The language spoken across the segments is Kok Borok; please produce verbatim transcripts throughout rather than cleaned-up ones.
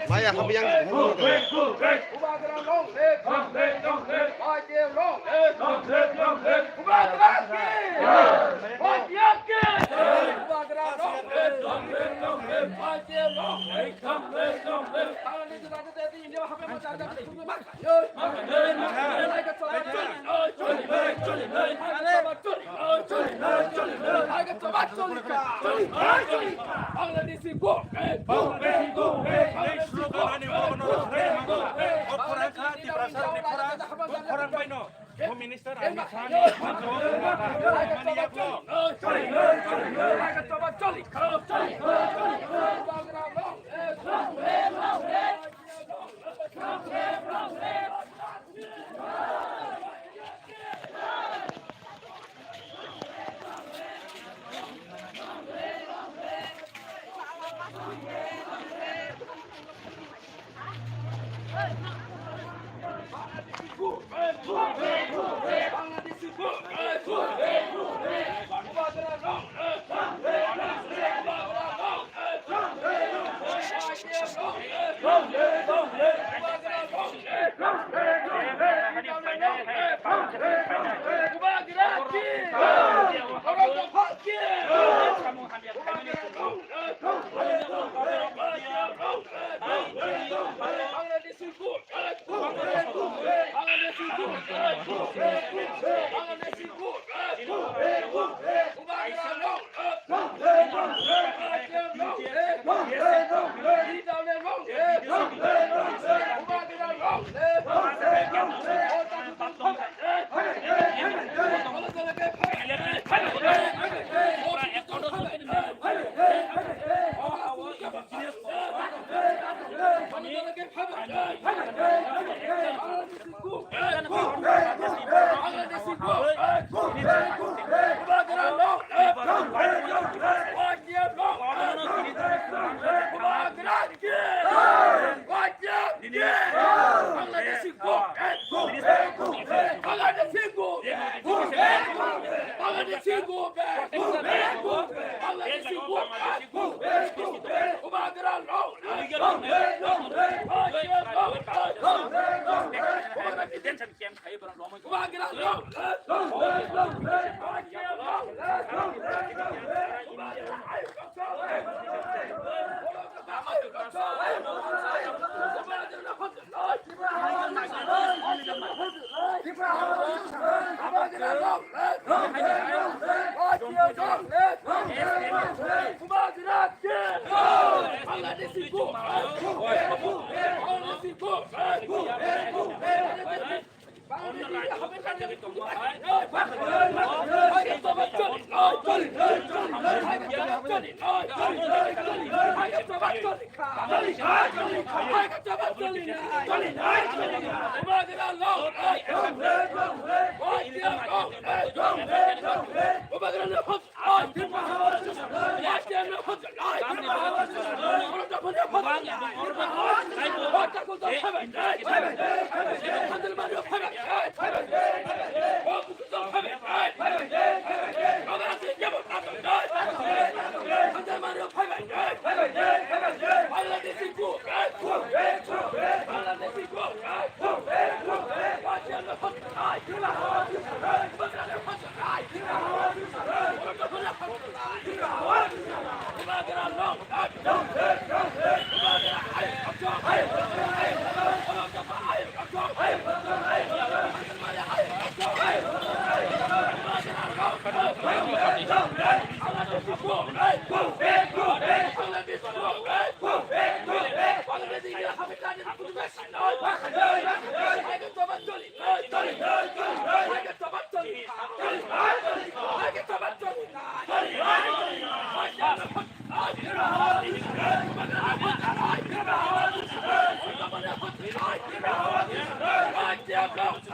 Maya, kami yang Minister, ang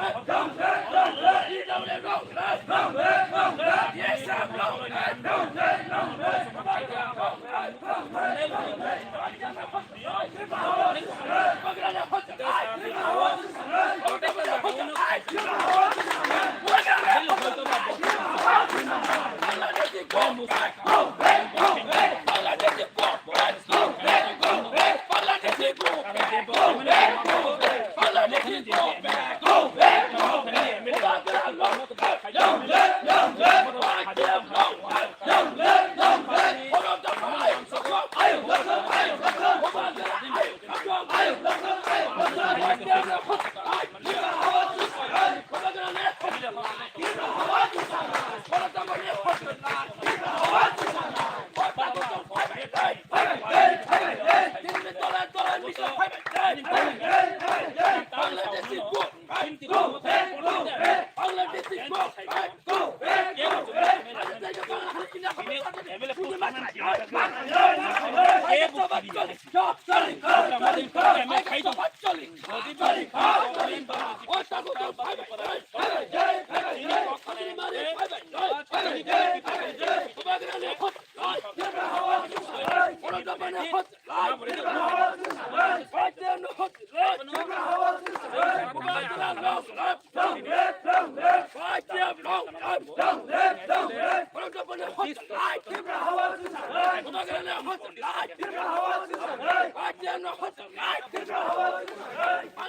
Bangladeshi go back, go back,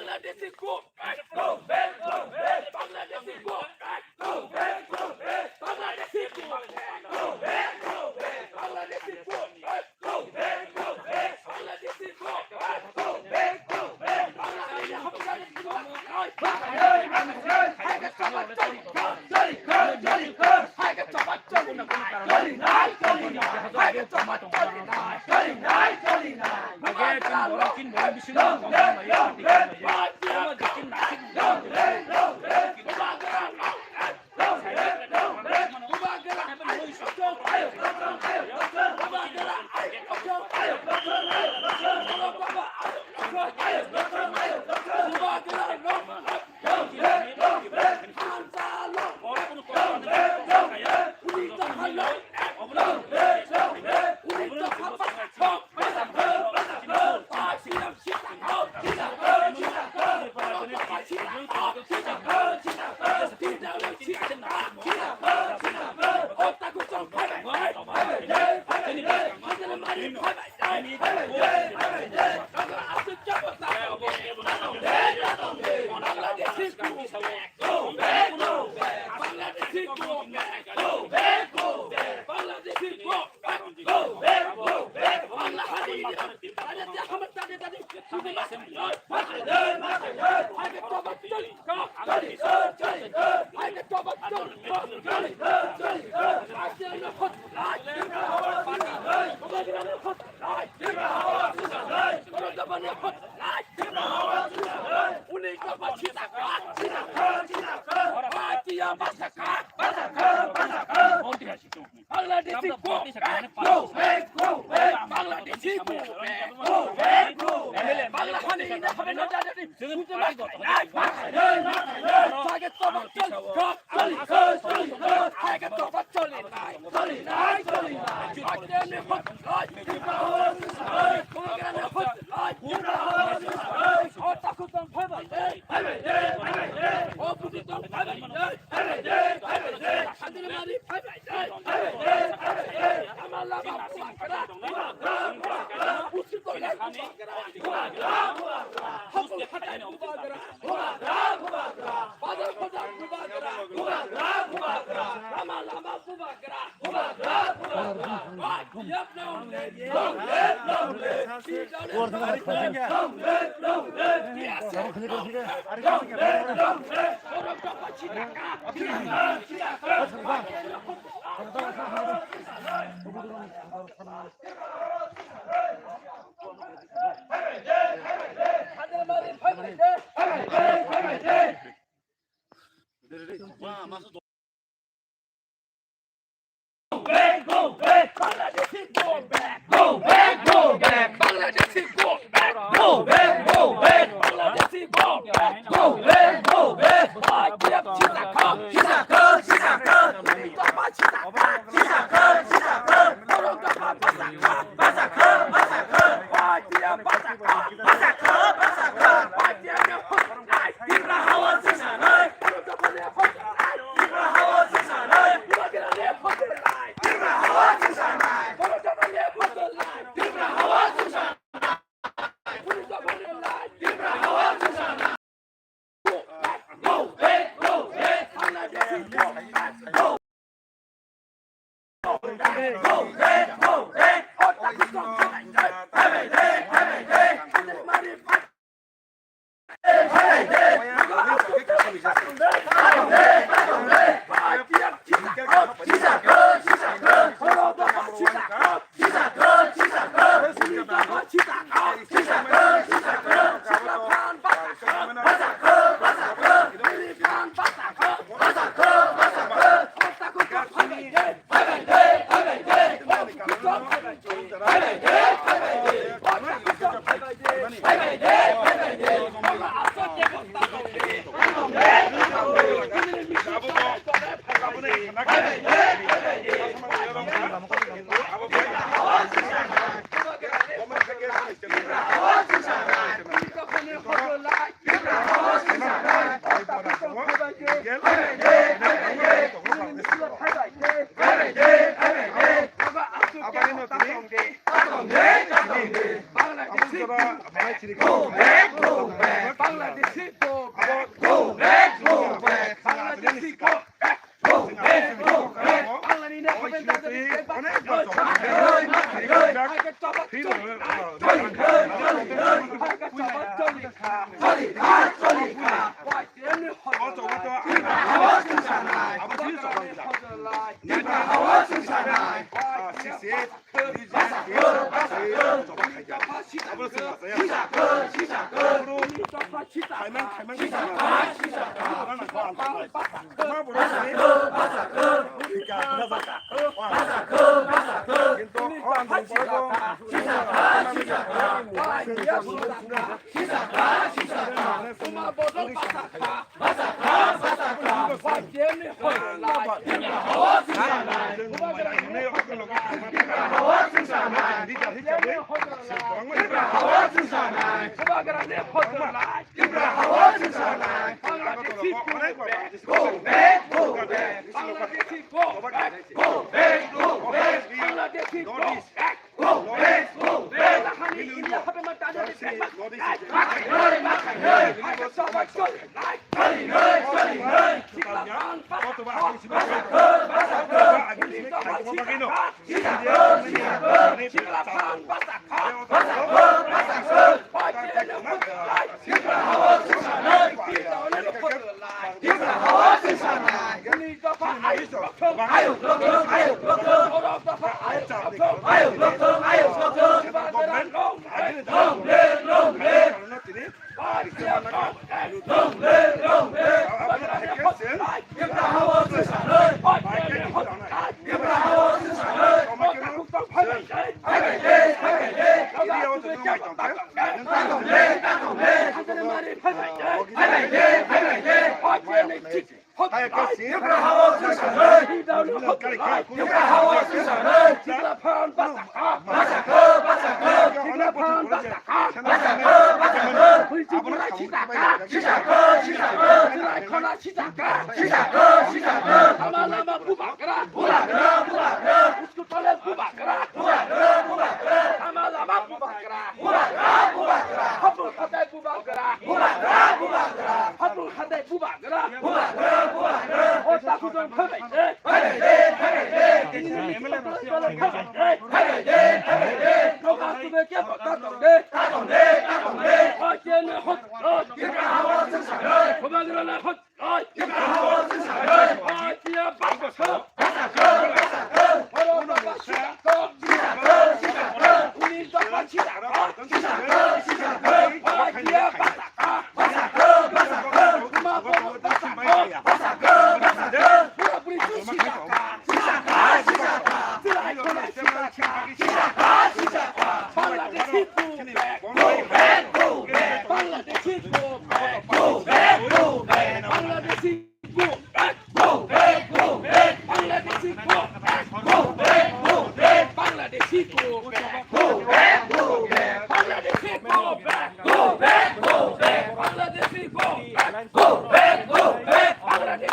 Bangladeshi go back, go back, go back. Bangla hani ina khabe na jadi. Go back. Bangladeshi go back. Go back, go back. Bangladeshi go back. Go back, go back. Y T F sisa kha, sisa kha, sisa kha. Sisa kha, sisa kha. Borok dopha basa kha, basa kha, basa kha. Y T F basa kha, basa kha, basa kha. Y T F ni hotanai, Tripura hawa sisa nai. Borok dopha ni hotanai, Tripura hawa sisa nai. Borok dopha ni hotanai, Tripura hawa sisa nai. Borok dopha ni hotanai, Tripura hawa sisa nai.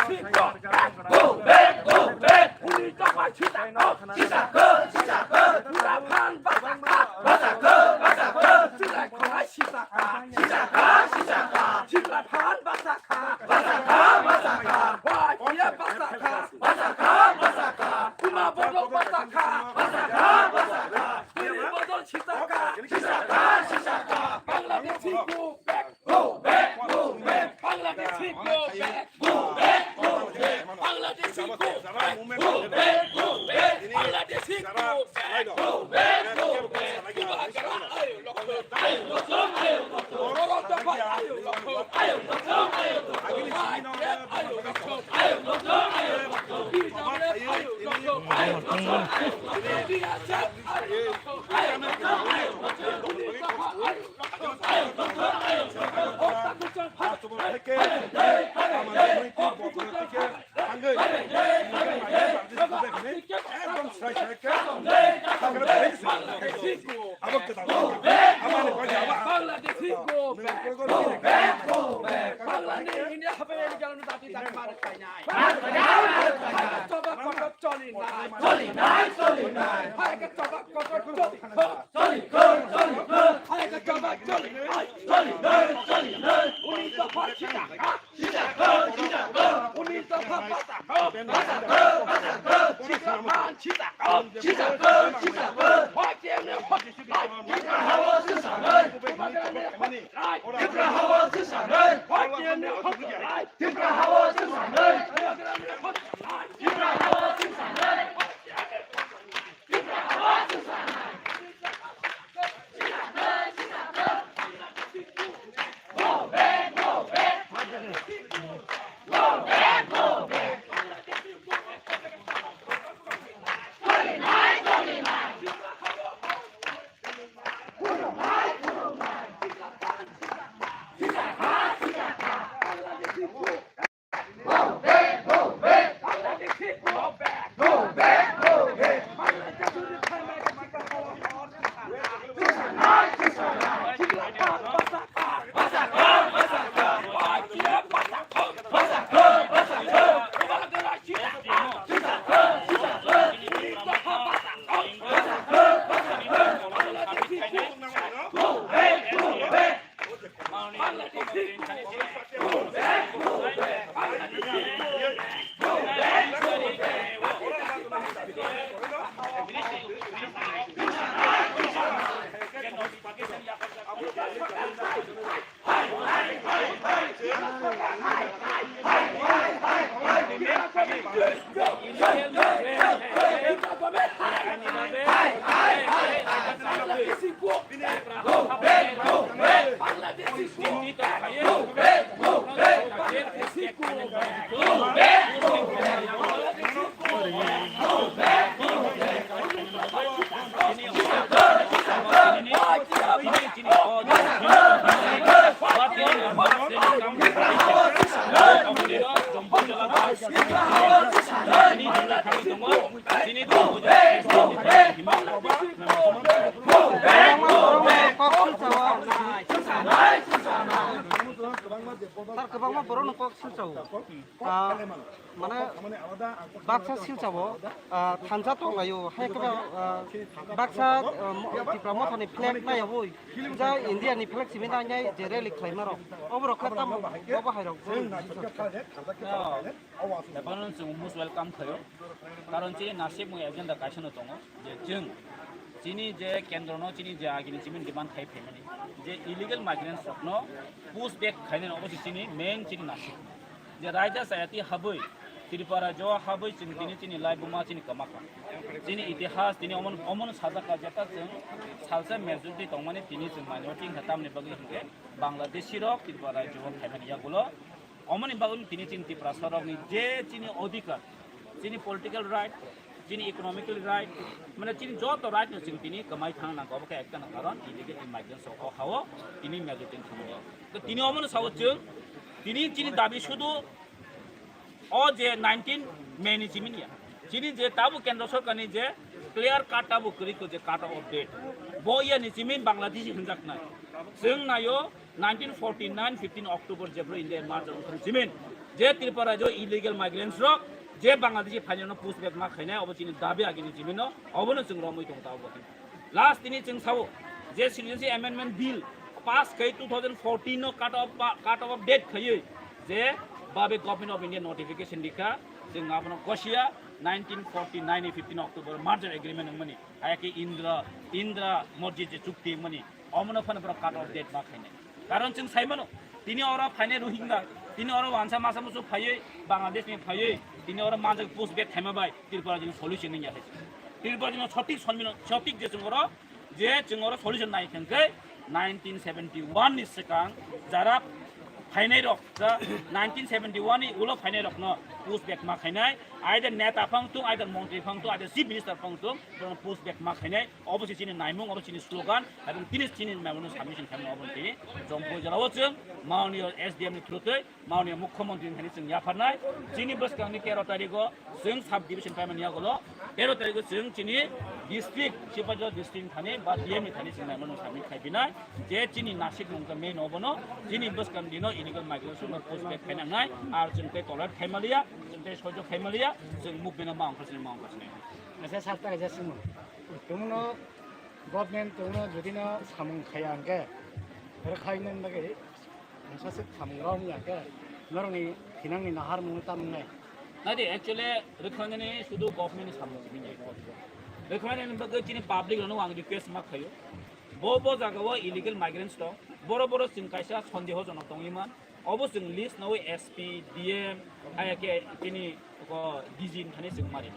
Go back, go back. Uni tokma sitako, sitako, sitako. Ura phan basaka, basaka, basaka. Chwrai khonai sitaka, sitaka, sitaka. Chwrai phan basaka, basaka, basaka. Wai kiya basaka, basaka, basaka. Uma bodol basaka, basaka, basaka. Uni bodol sitaka, sitaka, sitaka. Bangladeshi go back. Go back, go back. Bangladeshi go back. Go back, go back. Bangladeshi go back. Go back, go back. Bangladeshi go back. Go back, go back. Bubagra ayo lokho, ayo lokho, ayo lokho. Borok dopha ayo lokho, ayo lokho, ayo lokho. I P F ayo lokho, ayo lokho, ayo lokho. B W F ayo lokho, ayo lokho, ayo lokho. B S F ayo lokho, ayo lokho, ayo lokho. Uni dopha ayo lokho, ayo lokho, ayo lokho. Hokta kuchang pha. Bangladeshi go back, go back, go back. Bangladeshi India hapai ani jalano dati dati mar khainai. Choba kotor choli nai. Choli nai, choli nai. Hai ka choba kotor choli. Choli, choli, choli. Hai ka choba choli nai. Choli nai, choli nai. Uni dopha sitaka. Sar kwbangma borokno kok silchao. Ah, mane baksa silchao, ah, thansa tonglaio, hai kwbang, ah, baksa, ah, mo-, Tipra Mothani flag naiyawi, ja India ni flag simi nainai je rally khlaima rok. Oborok khe tamo bobo hai rok. Tebano chwng most welcome khaio. Karon chini nasib mung agenda kaisa no tongo. Je chwng chini je kendro no chini je agini chini demand khai phaimani je illegal migrants rok no push back khainani obo se chini main chini nasib. Je raida sayati habwi Tripura jo habwi chwng tini chini laibuma chini kwmakha. Chini itihas tini omon omon sajak ka jeta chwng salsa majority tongmani tini chwng minority wngkha tamni bagwi hinkhe Bangladeshi rok Tripura rajyo o phaimani yagulo. Omoni bagwi tini chini Tiprasa rokni je chini odhikar, chini political right, chini economical right, mane chini joto right no chini tini kwmai thang nang obo khe ekta na karon illegal immigrants o hao tini majority thangmani. To tini omono sao chwng tini chini dabi sudu o je nineteen May ni chimini ya. Chini je tabu kendro sorkar ni je clear cut tabu kwrwi ko je cut of date. Bo ya ni chimin Bangladeshi hinjak nai. Chwng nayo nineteen forty-nine fifteen October jebro India merger wngthang chimin. Je Tripura rajyo illegal migrants rok je Bangladeshi phainai no push back ma khainai, obo chini dabi agini jibino, obono chwng romwi tong ta obo. Last tini chwng sao je Citizenship Amendment Bill pass khai two thousand fourteen no cut off pa-, cut off date khaiwi je babe Government of India notification dikha, chwng abono gosia nineteen forty-nine ni fifteen October merger agreement wngmani, hayake Indra, Indra Murti je chukti wngmani, omono phano borok cut off date ma khainai. Karon chwng sai mano, tini oro phainai Rohingya, tini oro wansa masa musu phaiwi, Bangladesh ni phaiwi, tini oro manjak push back khaima bai Tripura jino solution wngya hai. Tripura jino sotik sonmino, sotik je chwng oro, je chwng oro solution nai thangkhe nineteen seventy one ni swkang jara phainai rok, ja nineteen seventy one ni ulo phainai rokno push back ma khainai, either neta phang tung, either montri phang tung, either chief minister phang tung, borokno push back ma khainai. Obo se chini naimung, obo chini slogan, ebong tini chini memo no submission khaimung obo tini. Jompo jora o chwng maonio S D M ni through twi maonio mukhyamantri ni thani chwng yapharnai. Chini bwskang ni tero tarikh o chwng sub division paimani yagulo, tero tarikh o chwng chini district, Sipahijala district ni thani ba D M ni thani chwng naimung no submit khaipinai. Je chini nasik mung khe main obono, chini bwskang dino illegal migration no push back khainangnai, ar chwng tei tolerate khaimaliya, chwng tei soijo khaimaliya, chwng movement no ma ongkhorsinai, ma ongkhorsinai. Asa sasta kaisa simo. Tumuno government tumuno jodi no samung khaya hwnkhe, rwkhainani bagwi mungsa se samung rok wngya khe, norokni thinangni naharmung tamo wngnai? Nadi, actually, rwkhainani sudu government ni samung simi nai. Rwkhainani bagwi chini public rokno ang request ma khaio. Bo, bo jaga o illegal migrants tong, boro, boro chwng kaisa sondehojonok tongwi man. Obo chwng list nawi S P, D M, hai khe chini ko D G ni thani chwng mari.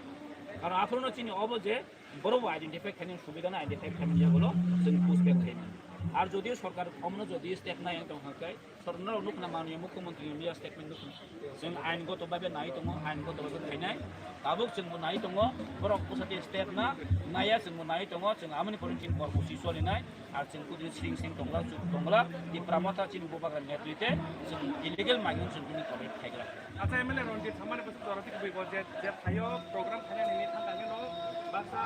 Karon aphuru no chini obo je borok bo identify khainani subida no identify khaimani yagulo chwng push back khaimani. Ar jodi sorkar omono jodi step nai tong kha khe, sorkar no nukna mani mukhyamantri ni ya statement nukna. Chwng ain goto babe nai tongo, ain goto babe khainai. Tabuk chwng bo nai tongo, borok bwsati step na naiya chwng bo nai tongo, chwng amoni pore chini kormo si solinai. Ar chwng kudri sring sring tongla, chuk tongla, Tipra Motha chini bubagra netrite, chwng illegal migrant chwng bini tobe thaigra. Acha M L A Ranjit Thamani bwswk jora twi kubui bo je, je thaio program khainani ni thang thangwi no baksa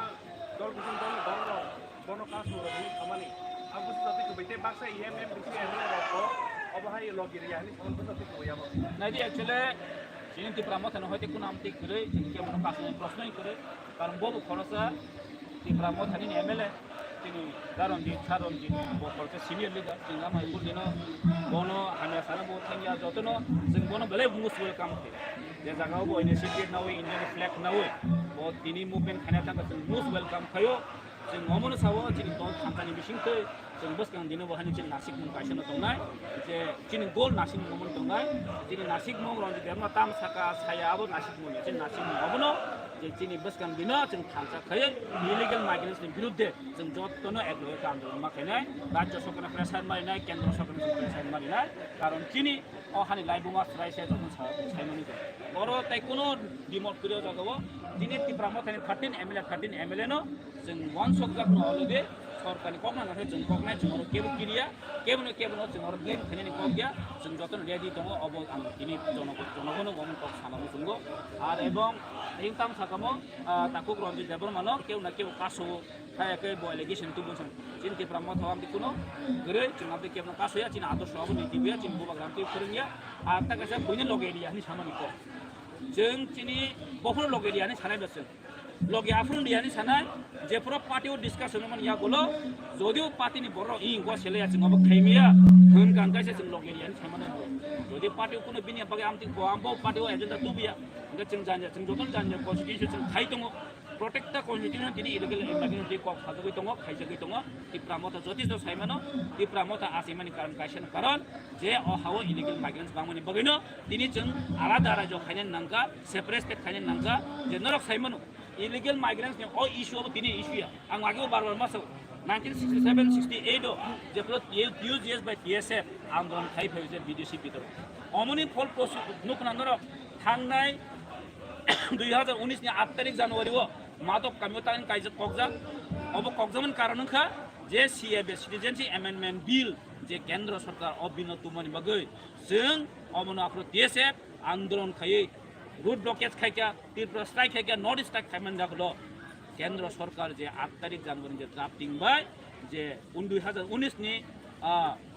dol bising dol ni borok rok bono kasu rok ni thamani. Ang bwswk jora twi kubui tei baksa E M M B C M L A rok bo obo hai logi riya hini thamani bwswk jora twi kubui abo. Naidi actually chini Tipra Motha no hoite kunam twi kwrwi, chini kebono kasu ni proshno kwrwi. Karon bo bo khorosa Tipra Mothani ni M L A, chini Daronjit, Saronjit, bo khorosa senior leader, chwng ama ibu dino, bono hamya sana bo thangya, jotono chwng bono belai most welcome khe. Je jaga o bo initiative nawi, Indian flag nawi, bo tini movement khaina thangkha chwng most welcome khaio. Chwng omono sao, chini dol thansa ni bising twi, Chwng bwskang dino bo hani chini nasikmung kaisa no tongnai, je chini goal nasikmung omo tongnai, chini nasikmung Ranjit Debbarma tam saka saya abo nasikmung, chini nasikmung obono je chini bwskang dino chwng thansa khaiwi illegal migrants ni birudde chwng jotono ekloge khe andolon ma khainai, rajya sorkar no pressure marinai, kendra sorkar no pressure marinai, karon chini o hani laibuma chwrai se jotono sa-, saimani tongo. Oro tai kuno dimot kwrwi o jaga o chini Tipra Mothani thirteen M L A, thirteen M L A no Chwng uansukjak no already sorkarni kok nang khe chwng kok nai, chwng oro kebo kiriya, kebo no kebo no chwng oro blame khainani kok ya, chwng jotono ready tongo, obo ang tini jonogo-, jonogono omo kok sana muchungo. Ar ebong ayung tamo sakamo, ah, takhuk Ranjit Debbarma no kebo na kebo kaso kaya khe bo allegation tubu chwng chini Tipra Motha o amtwi kuno kwrwi chwng amtwi kebo no kaso ya, chini adorsho abo niti ya, chini bubagra amtwi phwrwng ya, ar ta kaisa buini loge ria hinwi samani kok. Chwng chini bokhorok loge ria hinwi sanai ba chwng. Logi aphuru riyani sanai, je phuru party o discussion mani yagulo, jodio party ni borok ing go sele ya chwng obo khaimiya, hwn kang kaisa chwng logi riyani sanmani. Jodi party o kuno bini bagwi amtwi bo ambo party o agenda tubuya, hwnkhe chwng janya, chwng jotono janya constitution chwng khai tongo, protecta constitution tini illegal immigration twi kok sajagwi tongo, khaijagwi tongo, Tipra Motha jotisto saimano, Tipra Motha asimani karon kaisa no karon, je o hao illegal migrants bangmani bagwino tini chwng alada rajyo khainani nangkha, separate state khainani nangkha, je norok saimano, Illegal migrants ni o issue abo tini issue ya. Ang age o bar bar ma sao. Nineteen sixty seven sixty eight o jephru T U G S bai T S F andolon khai phai je B D C bidoro. Omoni phol prosu nukna norok thangnai dui hazar unis ni aat tarik January o Madok kamio tang kaijak kokjak. Obo kokjakmani karon wngkha je C A B Citizenship Amendment Bill je Kendra Sorkar o bill no tumani bagwi chwng omono aphuru T S F andolon khaiwi road blockade khaikha, Tripura strike khaikha, North East strike khaimani jagulo Kendra Sorkar je aat tarik January je drafting bai je un dui hazar unis ni, ah,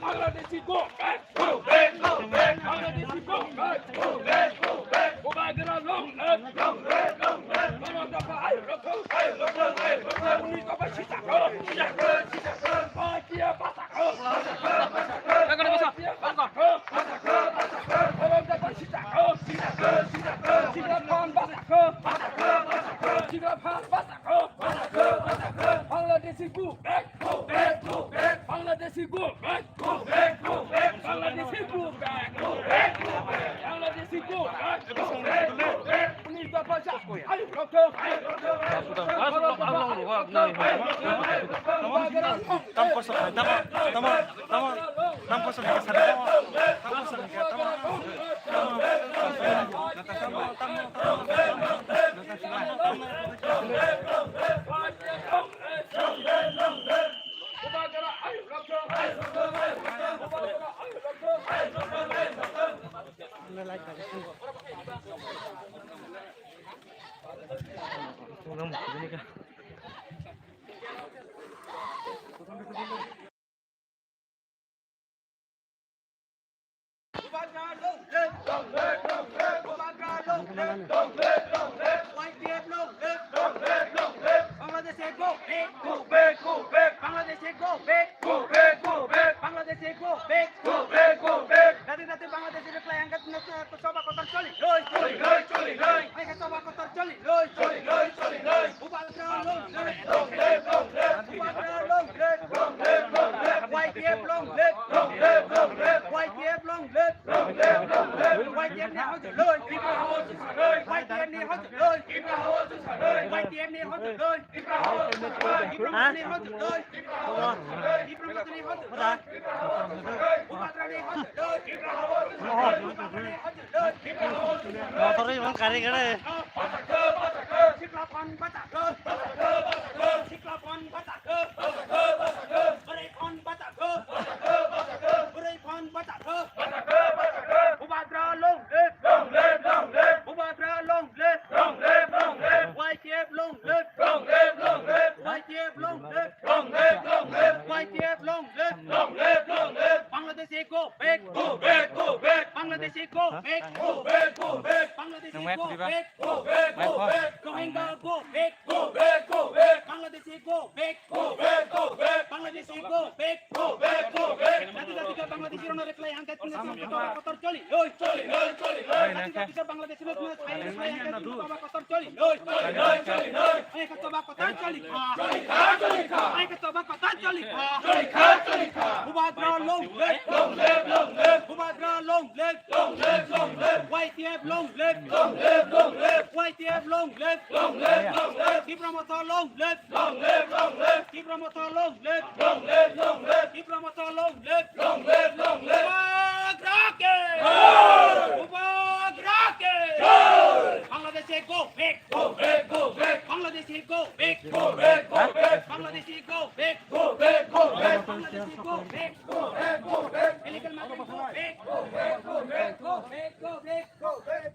Bangladeshi go back. Go back, go back. Bangladeshi go back. Go back, go back. Bubagra long live. Long live, long live. Bangladeshi go back. Go back, go back. Bangladeshi go back. Bangladeshi go back. Bangladeshi go back. Go back, go back. Bangladeshi go back. Go back, go back. Bangladeshi go back. Go back, go back. Bangladeshi go back. Go back, go back. Police da bacha. Ayo, doctor. Tam kosa, tam, tam, tam, tam kosa, tam, tam kosa, tam, tam kosa, tam. Bubagra long live. Bubagra long live. Long live, long live. Y T F long live. Long live, long live. Bangladeshi go back. Go back, go back. Bangladeshi go back. Go back, go back. Bangladeshi go back. Go back, go back. Dati dati Bangladeshi reply angkat. Soba kotor choli loi. Choli loi, choli loi. Hai ke soba kotor choli loi. Choli loi, choli loi. Bubagra long live. Long live, long live. Bubagra long live. Long live, long live. Y T F long live. Long live, long live. Y T F long live. Long live, long live. Y T F ni hojak loi. Tipra hojak loi. Y T F ni hojak loi. Tipra hojak loi. Y T F ni hojak loi. Tipra hojak loi. Tipra hojak loi. Tipra hojak loi. Motor ni mang kari kare. Bubagra long live. Long live, long live. Bubagra long live. Long live, long live. Y T F long live. Long live, long live. Y T F long live. Long live, long live. Y T F long live. Long live, long live. Bangladeshi go back. Go back, go back. Bangladeshi go back. Go back, go back. Bangladeshi go back. Go back, go back. Rohingya go back. Go back, go back. Bangladeshi go back. Go back, go back. Bangladeshi go back. Go back, go back. Jati jati ka Bangladeshi rona reply angkat. Kotor choli loi. Choli loi, choli loi. Jati jati ka Bangladeshi rona reply angkat. Kotor choli loi. Choli loi, choli loi. Ai ka toba kotor choli kha. Choli kha, choli kha. Ai ka toba kotor choli kha. Choli kha, choli kha. Bubagra long live. Long live, long live. Bubagra long live. Long live, long live. Y T F long live. Long live, long live. Y T F long live. Long live, long live. Tipra Motha long live. Long live, long live. Tipra Motha long live. Long live, long live. Tipra Motha long live. Long live, long live. Bubagra Bubagra ke! Jai! Bangladeshi go back! Go back, go back! Bangladeshi go back! Go back, go back! Bangladeshi go back! Go back, go back! Bangladeshi go back! Go back, go back! Illegal migrant go back! Go back, go back! Go back, go back! Go back!